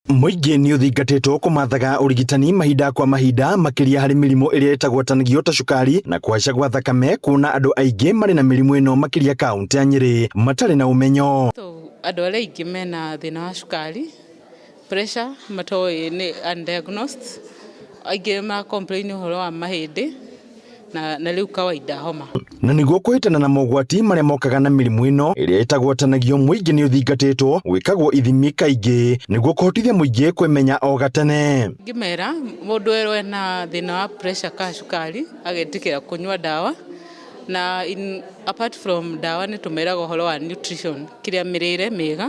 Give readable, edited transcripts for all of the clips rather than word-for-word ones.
Mũingĩ nĩ ũthingatĩtwo kũmathaga ũrigitani mahinda kwa mahinda, makĩria harĩ mĩrimũ ĩrĩa ĩtagwatanagio ta cukari na kũhaica gwa thakame, kuona andũ aingĩ marĩ na mĩrimũ ĩno makĩria kaũntĩ ya Nyĩrĩ matarĩ na ũmenyo. Andũ arĩa aingĩ mena thĩna wa cukari, pressure matoĩ nĩ undiagnosed, aingĩ ma complain ũhoro wa mahĩndĩ na rĩu kawaida homa. Na nĩguo kũhĩtana na mogwati marĩa mokaga na mĩrimũ ĩno ĩrĩa ĩtagwatanagio, mũingĩ nĩ ũthingatĩtwo gwĩkagwo ithimi kaingĩ nĩguo kũhotithia mũingĩ kwĩmenya o gatene. Ngĩmera mũndũ erwo ena thĩna wa pressure ka cukari agetĩkĩra kũnyua ndawa na apart from ndawa nĩ tũmeraga ũhoro wa nutrition, kĩrĩa mĩrĩre mĩega,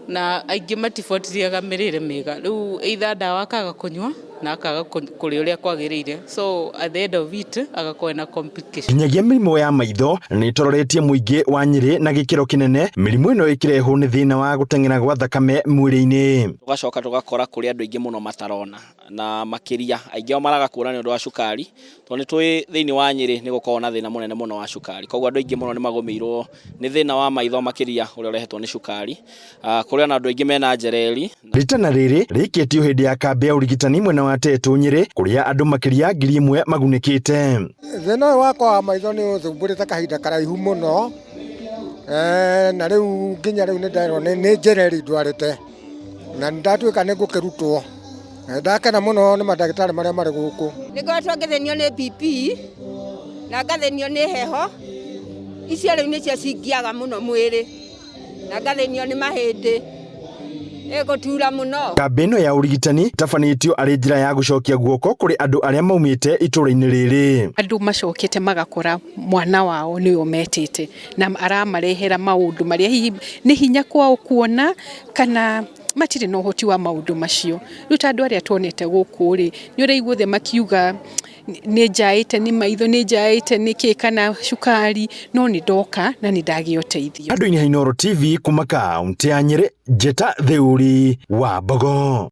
na aingĩ matibuatĩrĩraga mĩrĩre mĩega, rĩu either ndawa akaga kũnyua na akaga kũrĩa ũrĩa kwagĩrĩire, so at the end of it agakorwo na complication. Nginyagia mĩrimũ ya maitho nĩ ĩtororetie mũingĩ wa Nyĩrĩ na gĩkĩro kĩnene, mĩrimũ ĩno ĩkĩrehwo nĩ thĩna wa gũteng'era gwa thakame mwĩrĩ-inĩ. Tũgacoka tũgakora kũrĩ andũ aingĩ mũno matarona, na makĩria aingĩ ao maraga kuona nĩ ũndũ wa cukari, tondũ nĩ tũĩ thĩinĩ wa Nyĩrĩ nĩ gũkoragwo na thĩna mũnene mũno wa cukari, koguo andũ aingĩ mũno nĩ magũmĩirwo nĩ thĩna wa maitho makĩria ũrĩa ũrehetwo nĩ cukari. Kũrĩ ona andũ aingĩ mena njereri. Rĩtana rĩrĩ rĩikĩtio hĩndĩ ya kambĩ ya ũrigitani mwena wa Tetũ Nyĩrĩ, kũrĩa andũ makĩria 1000 magunĩkĩte. Thĩna ũyũ wakwa wa maitho nĩ ũthumbũrĩte kahinda karaihu mũno, na rĩu nginya rĩu nĩ nderwo nĩ njereri ndwarĩte, na nĩ ndatuĩka nĩ ngũkĩrutwo. Na ndakena mũno nĩ mandagĩtarĩ marĩa marĩ gũkũ. Nĩ ngoretwo ngĩthĩnio nĩ BP na ngathĩnio nĩ heho, icio rĩu nĩcio cingiaga mũno mwĩrĩ, na ngathĩnio nĩ mahĩndĩ, ĩgũtura mũno. Kambĩ ĩno ya ũrigitani ĩtabanĩtio arĩ njĩra ya gũcokia guoko kũrĩ andũ arĩa maumĩte itũũra-inĩ rĩrĩ. Andũ macokete magakora mwana wao nĩwe ũmetĩte na aramarehera maũndũ marĩa hihi nĩ hinya kwao kuona kana matirĩ na ũhoti wa maũndũ macio. Rĩu ta andũ arĩa tuonete gũkũ rĩ, nĩ ũraigua othe makiuga nĩ njaĩte nĩ maitho, nĩ njaĩte nĩ kĩ kana cukari, no nĩ ndoka na nĩ ndagĩa ũteithio. Andũ-inĩ ha Inooro TV kuma kaũntĩ ya Nyĩrĩ, Njĩta Theuri wa Mbogo.